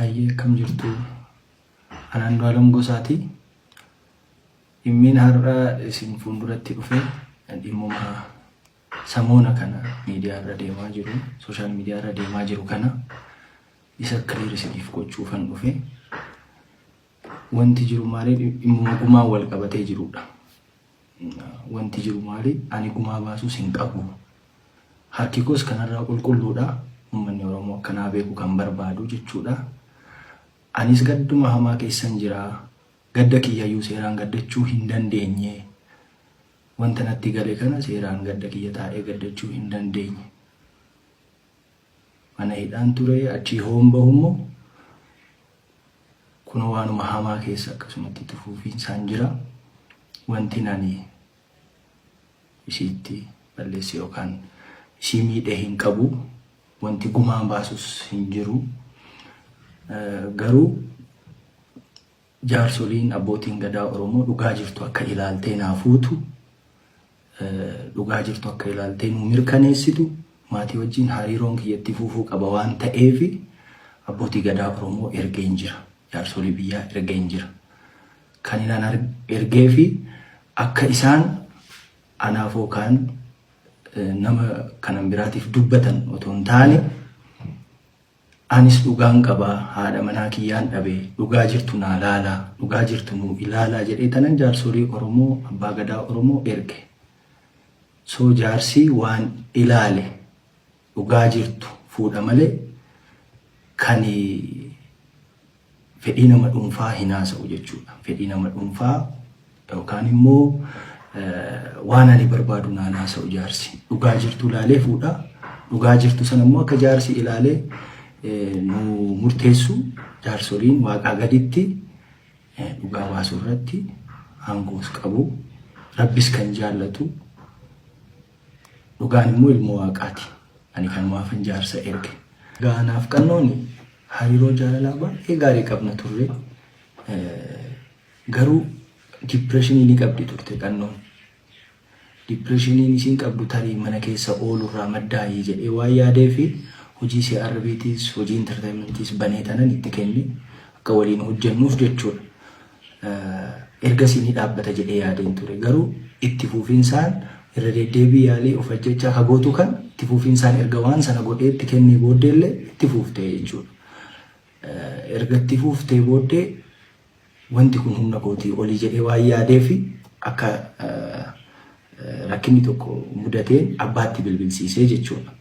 Hayyee, akkam jirtu? Ani Andu'aalam Gosaati. Dhimmiin har'a isin fuulduratti dhufe dhimmuma samoona kana miidiyaa irra deemaa jiru, social media irra deemaa jiru kana isa clear isiniif gochuufan dhufe. Wanti jiru maali? Dhimmuma gumaan wal qabatee jirudha. Wanti jiru maali? Ani gumaa baasuus hin qabu. Harki koos kanarraa qulqulluudha. Uummanni Oromoo akkanaa beeku kan barbaadu jechuudha. Anis gadduma hamaa keessan jira. Gadda kiyyayyuu seeraan gaddachuu hin dandeenye. Wanta natti gale kana seeraan gadda kiyya taa'ee gaddachuu hin dandeenye. Mana hidhaan ture, achii hoon bahu immoo kun waanuma hamaa keessa akkasumatti itti fufiinsaan jira. Wanti ani isiitti balleesse yookaan isii miidhee hin qabu. Wanti gumaan baasus hin jiru. Garuu jaarsoliin, abbootiin gadaa Oromoo dhugaa jirtu akka ilaaltee naa fuutu, dhugaa jirtu akka ilaaltee nuu mirkaneessitu, maatii wajjin hariiroon kiyyatti fufuu qaba waan ta'eef abbootii gadaa Oromoo ergeen jira. Jaarsolii biyyaa ergeen jira. Kan inni ergee fi akka isaan anaaf yookaan nama kanan biraatiif dubbatan otoo hin taane, anis dhugaan qabaa, haadha manaa kiyyaan dhabe, dhugaa jirtu naa laalaa, dhugaa jirtu nuu ilaalaa jedhee tanan jaarsolii Oromoo, abbaa gadaa Oromoo erge. So jaarsi waan ilaale dhugaa jirtu fuudha malee kan fedhii nama dhuunfaa hin haasa'u jechuudha. Fedhii nama dhuunfaa yookaan immoo waan ani barbaadu naan haasa'u jaarsi. Dhugaa jirtu ilaalee fuudha. Dhugaa jirtu sana immoo akka jaarsi ilaalee nu murteessu, jaarsoliin waaqaa gaditti dhugaa baasuu irratti aangoos qabu. Rabbis kan jaallatu dhugaan immoo ilmoo waaqaati. Ani kanumaafan jaarsa erge. Anaaf Qannoon hariiroo jaalalaa baay'ee gaarii qabna turre. Garuu depressionii ni qabdi turte Qannoon. Depressioniin isiin qabdu tarii mana keessa oolurraa maddaayii jedhee waan yaadee fi hojii CRBtis, hojii entertainmentiis banee tanan itti kenne akka waliin hojjennuuf jechuudha. Ergasii ni dhaabbata jedhee yaadeen ture. Garuu itti fufinsaan irra deddeebii yaalii of ajjechaa ka gootu kan itti fufinsaan erga waan sana godhee itti kennee booddeellee itti fuuftee jechuudha. Erga itti fuuftee booddee wanti kun humna kootii olii jedhee waan yaadee fi akka rakkinni tokko mudateen abbaatti bilbilsiisee jechuudha.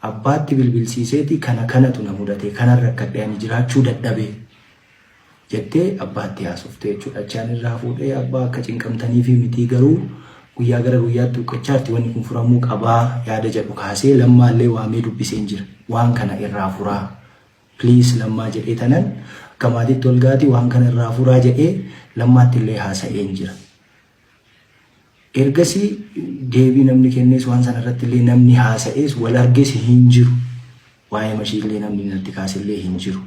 Abbaatti bilbilsiiseeti kana kanatu na mudate, kanan rakkadhe, ani jiraachuu dadhabee jettee abbaatti haasoftee jechuudha. Achaan irraa fuudhee, abbaa akka cinqamtanii fi mitii, garuu guyyaa gara guyyaatti huqqachaarti, wanni kun furamuu qabaa yaada jedhu kaasee Lammaallee waamee dubbiseen jira. Waan kana irraa furaa. Please Lammaa jedhee tanan akka maatiitti ol gaati waan kana irraa furaa jedhee Lammaatti illee haasa'een jira. Ergasii deebii namni kennees, waan sana irratti illee namni haasa'ees, wal arges hin jiru. Waa'ee mashii illee namni natti kaasellee hin jiru.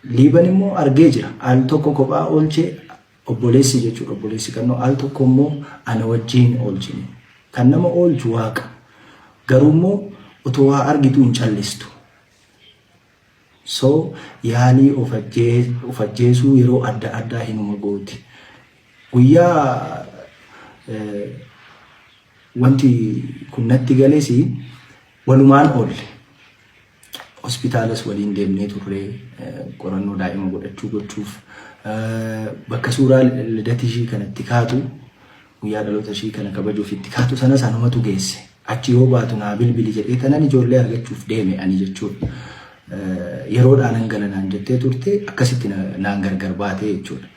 Liiban immoo argee jira. Al tokko kophaa oolchee obboleessi jechuudha. Obboleessi Qannoo al tokko immoo ana wajjin oolchine. Kan nama oolchu Waaqa. Garuu immoo otoo waa argitu hin callistu. So yaalii of ajjeesuu yeroo adda addaa hinuma gooti. Guyyaa wanti kun natti gales walumaan oolle. Hospitaalas waliin deemnee turre qorannoo daa'ima godhachuu gochuuf, bakka suuraa lidata ishii kanatti kaatu, guyyaa dhaloota ishii kana kabajuuf itti kaatu sanas anumatu geesse. Achi yoo baatu naa bilbili jedhee tanan ijoollee argachuuf deeme ani jechuudha. Yeroodhaan hangala naan jettee turte, akkasitti naan gargar baatee jechuudha.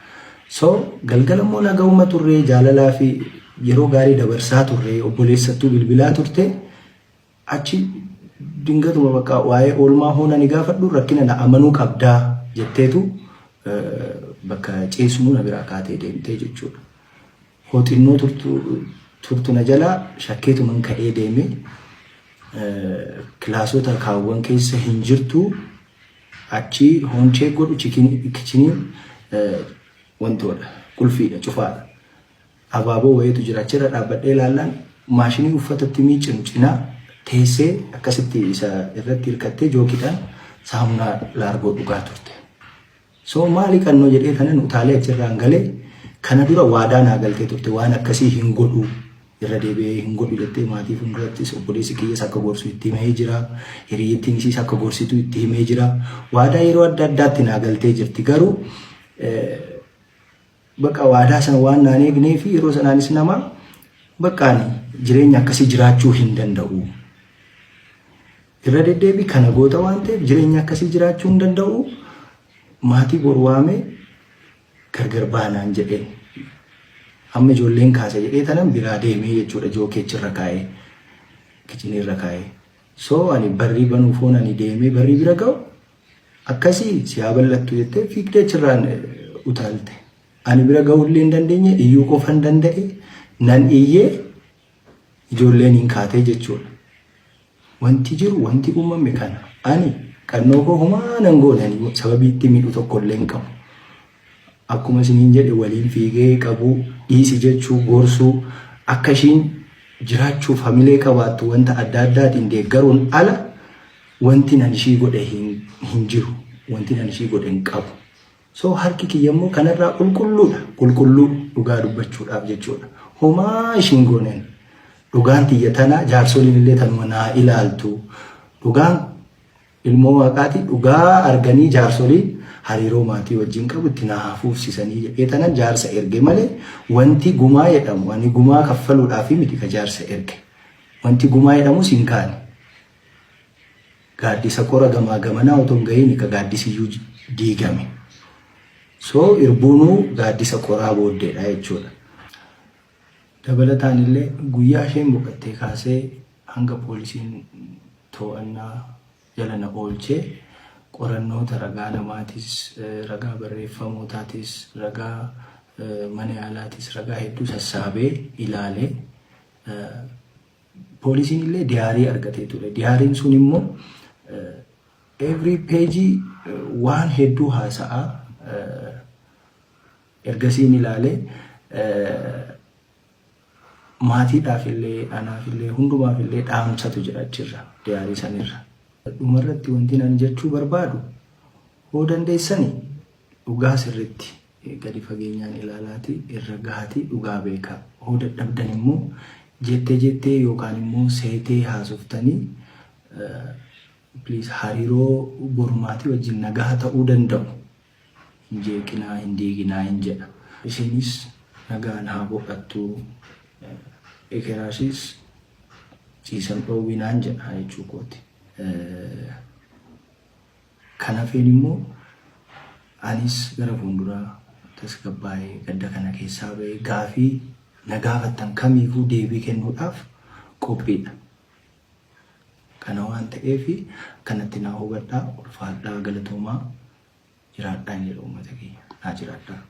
So galgala immoo naga'uma turre, jaalalaa fi yeroo gaarii dabarsaa turre, obboleessattuu bilbilaa turte. Achi dingatuma bakka waa'ee oolmaa hoona ni gaafadhu, rakkina na amanuu qabdaa jetteetu bakka ciisnu na biraa kaatee deemtee jechuudha. Hoo xinnoo turtu na jalaa shakkeetuman ka'ee deeme, kilaasota kaawwan keessa hin jirtu. Achi hoonchee godhu kitcheniin wantoodha, qulfiidha, cufaadha. Abaaboo wayiitu jira, achirra dhaabbadhee ilaallaan maashinii uffatatti miicinu cinaa teessee akkasitti isa irratti hirkattee jookiidhaan Saamunaa laargoo dhugaa turte. So maali qannoo jedhee kanan utaalee achirraan galee kana dura waadaa naa galtee turte waan akkasii hin godhu irra deebi'ee hin godhu jettee maatii fuuldurattis obboleessi kiyyas akka gorsu itti himee jira. Hiriyyittiin isiis akka gorsitu itti himee jira. Waadaa yeroo adda addaatti naa galtee jirti. Garuu bakka waadaa sana waan naan eegnee fi yeroo sanaanis nama bakka ani jireenya akkasii jiraachuu hin danda'u. Irra deddeebii kana goota waan ta'eef jireenya akkasii jiraachuu hin danda'u. Maatii boru waamee gargar baanaan jedheen. Amma ijoolleen kaasa jedhee tanan biraa deemee jechuudha jookeechirra kaa'ee kichiniirra kaa'ee. So ani barrii banuufoon ani deemee barrii bira ga'u akkasii si haa bal'attu jettee fiigdee achirraan utaalte. Ani bira ga'uu illee hin dandeenye iyyuu qofan danda'e nan iyyee ijoolleen hin kaatee jechuudha. Wanti jiru wanti uumame kana ani qannoo koo homaa nan goone ani sababii itti miidhu tokko illee hin qabu. Akkuma isiniin jedhe waliin fiigee qabuu dhiisi jechuu gorsuu akka ishiin jiraachuuf hamilee qabaattu wanta adda addaatiin deeggaruun ala wanti nan ishii godhe hin jiru. Wanti nan ishii godhe hin qabu. So harki kiyya immoo kanarraa qulqulluudha. Qulqulluu dhugaa dubbachuudhaaf jechuudha. Homaa ishiin gooneen dhugaan tiyya tana jaarsoliin illee tanuma naa ilaaltu. Dhugaan ilmoo waaqaati dhugaa arganii jaarsoliin hariiroo maatii wajjin qabu itti naa hafuufsisanii jedhee tanan jaarsa erge malee wanti gumaa jedhamu ani gumaa kaffaluudhaaf miti ka jaarsa erge. Wanti gumaa jedhamus hin kaane. Gaaddisa qora gamaa gamanaa otoo hin gahiin ka gaaddisiyyuu diigame. So irbuunuu gaaddisa qoraa booddeedha jechuudha. Dabalataan illee guyyaa isheen boqottee kaasee hanga poolisiin to'annaa jala na oolchee qorannoota ragaa namaatis, ragaa barreeffamootaatis, ragaa mana yaalaatis ragaa hedduu sassaabee ilaalee poolisiin illee diyaarii argatee ture. Diyaariin sun immoo every page waan hedduu haasa'aa ergasiin ilaalee maatiidhaaf illee anaaf illee hundumaaf illee dhaamsatu jira achirra diyaarii sanirra. Dhumarratti wanti ani jechuu barbaadu hoo dandeessani dhugaa sirritti gadi fageenyaan ilaalaati irra gahatii dhugaa beekaa. Hoo dadhabdan immoo jettee jettee yookaan immoo seetee haasoftanii please hariiroo borumaatii wajjin nagaa ta'uu danda'u. Hin jeeqinaa hin diiginaa hin jedha. Isinis nagaan haa boqattu ekeraashis ciisan dhoowwinaan jedha jechuu kooti. Kan hafeen immoo anis gara fuulduraa tasgabbaa'ee gadda kana keessaa ba'ee gaafii na gaafattan kamiifuu deebii kennuudhaaf qophiidha. Kana waan ta'eef kanatti naa hubadhaa ulfaadhaa galatoomaa jiraadhaan jedha uummata kiyya naa jiraadhaa.